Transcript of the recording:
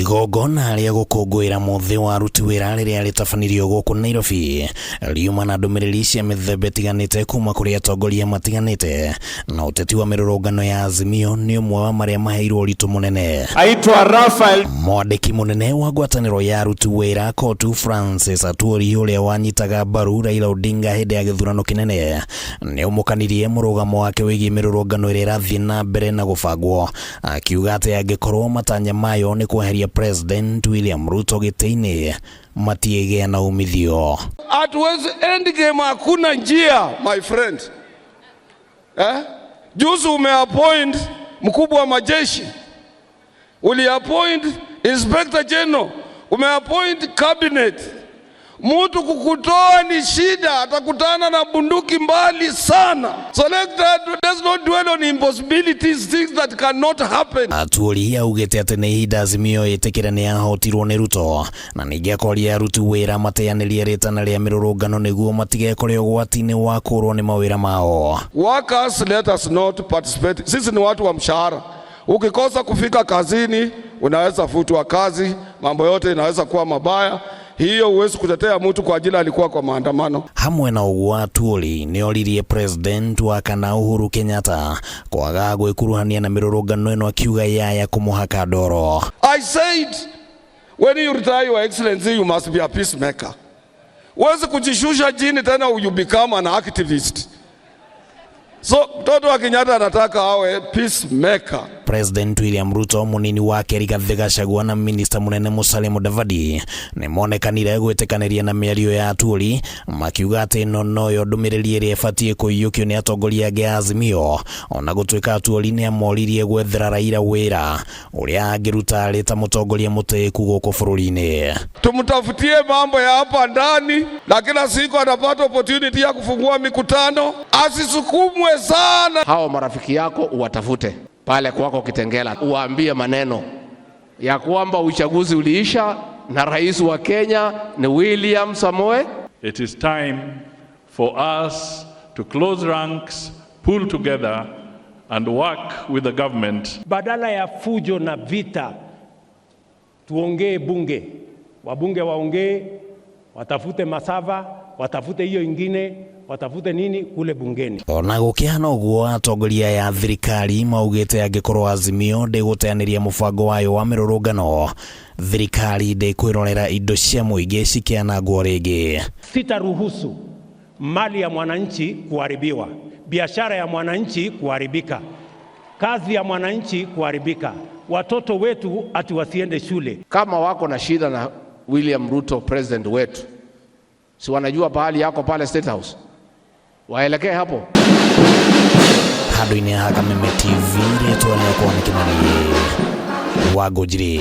Igongona rĩa gũkũngũĩra mũthĩ wa aruti wĩra rĩrĩa rĩtabanirio gũkũ Nairobi riuma na ndũmĩrĩri cia mĩthemba ĩtiganĩte kuma kũrĩ atongoria matiganĩte, na ũteti wa mĩrũrũngano ya Azimio nĩ ũmwe wa marĩa maheirwo ũritũ mũnene. Aitwa Raphael. Mwandĩki mũnene wa ngwatanĩro ya aruti wĩra COTU Francis Atwoli ũrĩa wanyitaga mbaru Raila Odinga hĩndĩ ya gĩthurano kĩnene nĩ ũmũkanirie mũrũgamo wake wĩgiĩ mĩrũrũngano ĩrĩa ĩrathiĩ na mbere na gũbangwo, akiuga atĩ angĩkorwo matanya mayo nĩ kweheria President William Ruto gĩtĩ-inĩ matiĩgĩa na umithio. Hatuwezi end game, hakuna njia, my friend. Eh? Juzi umeappoint mkubwa wa majeshi, uliappoint inspector general, umeappoint cabinet. Mtu kukutoa ni shida, atakutana na bunduki mbali sana. So let's not dwell on impossibilities, things that cannot happen. Atwoli augĩte atĩ nĩ ihinda Azimio ĩtĩkĩre nĩ yahotirwo nĩ Ruto, na ningĩ akoria aruti wĩra mateanĩrie rĩtana rĩa mĩrũrũngano nĩguo matigekore ũgwati-inĩ wa kũrwo nĩ mawĩra mao. Workers, let us not participate. Sisi ni watu wa mshahara. Ukikosa kufika kazini unaweza futwa kazi, mambo yote inaweza kuwa mabaya. Hiyo huwezi kutetea mtu kwa ajili alikuwa kwa maandamano. Hamwe na ũguo, Atwoli nĩ oririe President wa kana Uhuru Kenyatta kwaga gwĩkuruhania na mĩrũrũngano ĩno, akiuga yaya kũmũhaka ndoro. I said, when you retire, Your Excellency, you must be a peacemaker. Huwezi kujishusha chini tena you become an activist. So mtoto wa Kenyatta anataka awe peacemaker. President William Ruto, munini wake Rigathi Gachagua na minista munene Musalia Mudavadi nĩ monekanire gwĩtĩkanĩria na mĩario ya Atwoli, makiuga atĩ ĩno noyo ndũmĩrĩri ĩrĩa ĩbatiĩ kũiyũkio nĩ atongoria angĩ a Azimio, ona gũtuĩka Atwoli nĩ amoririe gwethera Raila wĩra ũrĩa angĩruta arĩ ta mũtongoria mũtĩĩku gũkũ bũrũri-inĩ. Tumtafutie mambo ya hapa ndani, na kila siku anapata opportunity ya kufungua mikutano, asisukumwe sana. Hao marafiki yako uwatafute pale kwako Kitengela, uwaambie maneno ya kwamba uchaguzi uliisha na rais wa Kenya ni William Samoei. It is time for us to close ranks, pull together and work with the government. Badala ya fujo na vita, tuongee bunge, wabunge waongee, watafute maserver, watafute hiyo ingine, watafute nini kule bungeni. Ona gũkĩhana ũguo, atongoria ya thirikari maugĩte angĩkorwo Azimio ndĩgũteanĩria mũbango wayo wa mĩrũrũngano, thirikari ndĩkwĩrorera indo cia mũingĩ cikĩanangwo rĩngĩ. Sitaruhusu mali ya mwananchi kuharibiwa, biashara ya mwananchi kuharibika, kazi ya mwananchi kuharibika, watoto wetu ati wasiende shule. Kama wako na shida na William Ruto, president wetu, si wanajua pahali yako pale State House, waelekee hapo. Handũ-inĩ ha Kameme TV, rĩtwa rĩakwa nĩ Kĩmani wa Ngũnjiri.